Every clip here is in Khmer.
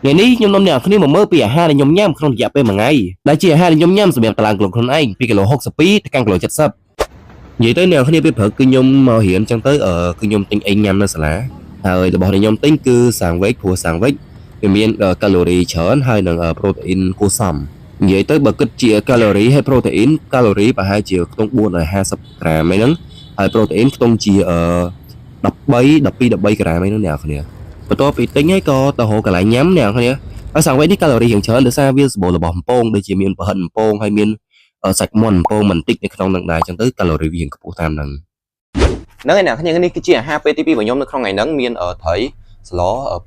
ថ្ងៃនេះខ្ញុំនាំអ្នកនរគ្នាមកមើលពីអាហារដែលខ្ញុំញ៉ាំក្នុងរយៈពេលមួយថ្ងៃដែលជាអាហារដែលខ្ញុំញ៉ាំសម្រាប់តឡើងគីឡូខ្លួនឯងពីគីឡូ62ទៅកាន់គីឡូ70និយាយទៅអ្នកនរគ្នាពេលព្រឹកគឺខ្ញុំមករៀនអញ្ចឹងទៅអឺគឺខ្ញុំទិញអីញ៉ាំនៅសាលាហើយរបស់ដែលខ្ញុំទិញគឺសាំងវេចព្រោះសាំងវេចវាមានកាឡូរីច្រើនហើយនិងប្រូតេអ៊ីនគួរសមនិយាយទៅបើគិតជាកាឡូរីហើយប្រូតេអ៊ីនកាឡូរីប្រហែលជាខ្ទង់450ក្រាមអីហ្នឹងហើយប្រូតេអ៊ីនខ្ទង់ជាអឺ13 12 13ក្រាមអីហ្នឹងអ្នកនរគ្នា បន្ទាប់ពីទិញហើយក៏ទៅរកកន្លែងញ៉ាំអ្នកនរគ្នាហើយសាំងវេចនេះកាឡូរីរៀងច្រើនដោយសារវាសម្បូររបស់បំពងដូចជាមានប្រហិតបំពងហើយមានសាច់មាន់បំពងបន្តិចនៅក្នុងនឹងដែរអញ្ចឹងទៅកាឡូរីវារៀងខ្ពស់តាមហ្នឹងហ្នឹងហើយអ្នកគ្នានេះគឺជាអាហារពេលទី2របស់ខ្ញុំនៅក្នុងថ្ងៃហ្នឹងមានត្រីស្ល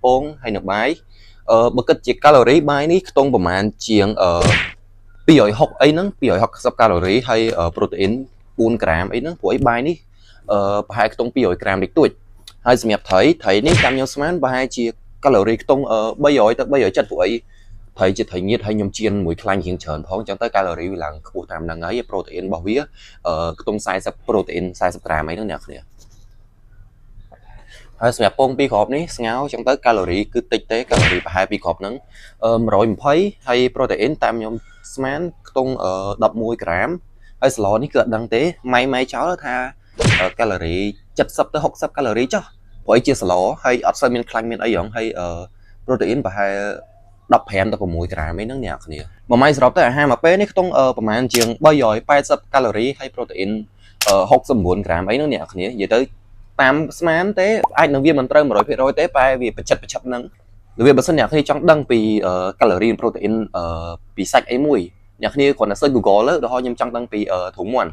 ពងហើយនិងបាយអឺបើគិតជាកាឡូរីបាយនេះខ្ទង់ប្រហែលជាងអឺ260អីហ្នឹង260កាឡូរីហើយប្រូតេអ៊ីន4ក្រាមអីហ្នឹងព្រោះអីបាយនេះអឺប្រហែលខ្ទង់200ក្រាមតិចតួច ហើយសម្រាប់ត្រីត្រីនេះតាមខ្ញុំស្មានប្រហែលជាកាឡូរីខ្ទង់300ទៅ370ព្រោះអីត្រីជាត្រីងៀតហើយខ្ញុំចៀនមួយខ្លាញ់រៀងច្រើនផងអញ្ចឹងទៅកាឡូរីវាឡើងខ្ពស់តាមហ្នឹងហើយប្រូតេអ៊ីនរបស់វាខ្ទង់40ប្រូតេអ៊ីន40ក្រាមអីហ្នឹងអ្នកគ្នាហើយសម្រាប់ពងពីរគ្រាប់នេះស្ងោរអញ្ចឹងទៅកាឡូរីគឺតិចទេកាឡូរីប្រហែលពីរគ្រាប់ហ្នឹង120ហើយប្រូតេអ៊ីនតាមខ្ញុំស្មានខ្ទង់11ក្រាមហើយស្លនេះគឺអត់ដឹងទេម៉ៃម៉ៃចោលថាកាឡូរី70ទៅ60កាឡូរីចុះព្រោះអីជាស្លហើយអត់សូវមានខ្លាញ់មានអីហ្មងហើយប្រូតេអ៊ីនប្រហែល15ទៅ6ក្រាមអីហ្នឹងអ្នកគ្នាមួយម៉ៃសរុបទៅអាហារមួយពេលនេះខ្ទង់ប្រហែលជាង380កាឡូរីហើយប្រូតេអ៊ីន69ក្រាមអីហ្នឹងអ្នកគ្នានិយាយទៅតាមស្មានទេអាចនឹងវាមិនត្រូវ100%ទេតែវាប្រចិតប្រឆិតហ្នឹងរបៀបបើសិនអ្នកគ្នាចង់ដឹងពីកាឡូរីប្រូតេអ៊ីនពីសាច់អីមួយអ្នកគ្នាគ្រាន់តែ search Google ទៅដល់ខ្ញុំចង់ដឹងពីទ្រូងមាន់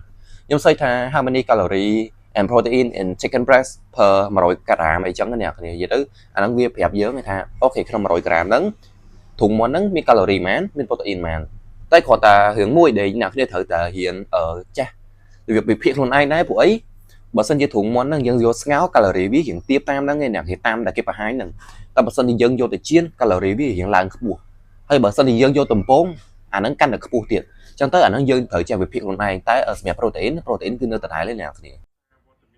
ខ្ញុំ search ថា how many calorie and protein in chicken breast per 100ក្រាមអីចឹងណាអ្នកគ្នានិយាយទៅអាហ្នឹងវាប្រាប់យើងថា okay ក្នុង100ក្រាមហ្នឹងទ្រូងមាន់ហ្នឹងមានកាឡូរីប៉ុន្មានមានប្រូតេអ៊ីនប៉ុន្មានតែគ្រាន់តែរឿងមួយដែលអ្នកគ្នាត្រូវតែរៀនចេះរបៀបវិភាគខ្លួនឯងដែរព្រោះអីបើសិនជាទ្រូងមាន់ហ្នឹងយើងយកស្ងោរកាឡូរីវារៀងទាបតាមហ្នឹងឯងអ្នកគេតាមតែគេបង្ហាញហ្នឹងតែបើសិនជាយើងយកទៅចៀនកាឡូរីវារៀងឡើងខ្ពស់ហើយបើសិនជាយើងយកទំពងអាហ្នឹងកាន់តែខ្ពស់ទៀតចឹងទៅអាហ្នឹងយើងត្រូវចេះវិភាគខ្លួនឯងតែសម្រាប់ប្រូតេអ៊ីនប្រូតេអ៊ីនគឺនៅដដែលទេអ្នកគ្នា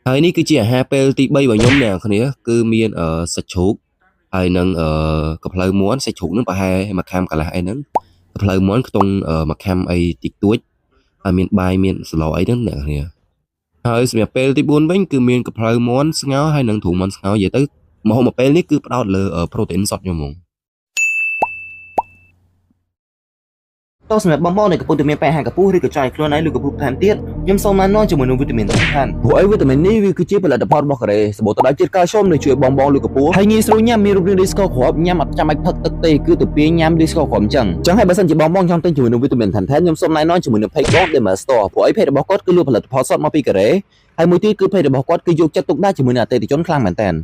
ហើយនេះគឺជាអាហារពេលទី3របស់ខ្ញុំអ្នកគ្នាគឺមានសាច់ជ្រូកហើយនឹងកាផ្លូវមាន់សាច់ជ្រូកនឹងប្រហែលមួយខាំកន្លះអីហ្នឹងកាផ្លូវមាន់ខ្ទង់មួយខាំអីតិចតួចហើយមានបាយមានស្លអីហ្នឹងអ្នកគ្នាហើយសម្រាប់ពេលទី4វិញគឺមានកាផ្លូវមាន់ស្ងោរហើយនិងទ្រូងមាន់ស្ងោរនិយាយទៅម្ហូបមួយពេលនេះគឺផ្ដោតលើប្រូតេអ៊ីនសុទ្ធខ្ញុំហ្មង តោះសម្រាប់បងប្អូនដែលកំពុងតែមានបញ្ហាកម្ពស់ឬក៏ចង់ឲ្យខ្លួនឯងលូកម្ពស់ថែមទៀតខ្ញុំសូមណែនាំជាមួយនឹងវីតាមីនសំខាន់ ព្រោះអីវីតាមីននេះវាគឺជាផលិតផលរបស់កូរ៉េសម្បូរទៅដោយជាតិកាល់ស្យូមដែលជួយបងបងលូកម្ពស់ហើយងាយស្រួលញ៉ាំមានរូបរាងដូចស្ករគ្រាប់ញ៉ាំអត់ចាំបាច់ផឹកទឹកទេគឺទៅពីញ៉ាំដូចស្ករគ្រាប់អញ្ចឹងចឹងហើយបើសិនជាបងបងចង់ទិញជាមួយនឹងវីតាមីនថែមថែមខ្ញុំសូមណែនាំជាមួយនឹង page បង Dema Store ព្រោះអី page របស់គាត់គឺលក់ផលិតផលសុទ្ធមកពីកូរ៉េហើយមួយទៀតគឺ page របស់គាត់គឺយកចិត្តទុកដាក់ជាមួយនឹងអតិថិជនខ្លាំងមែនទែន។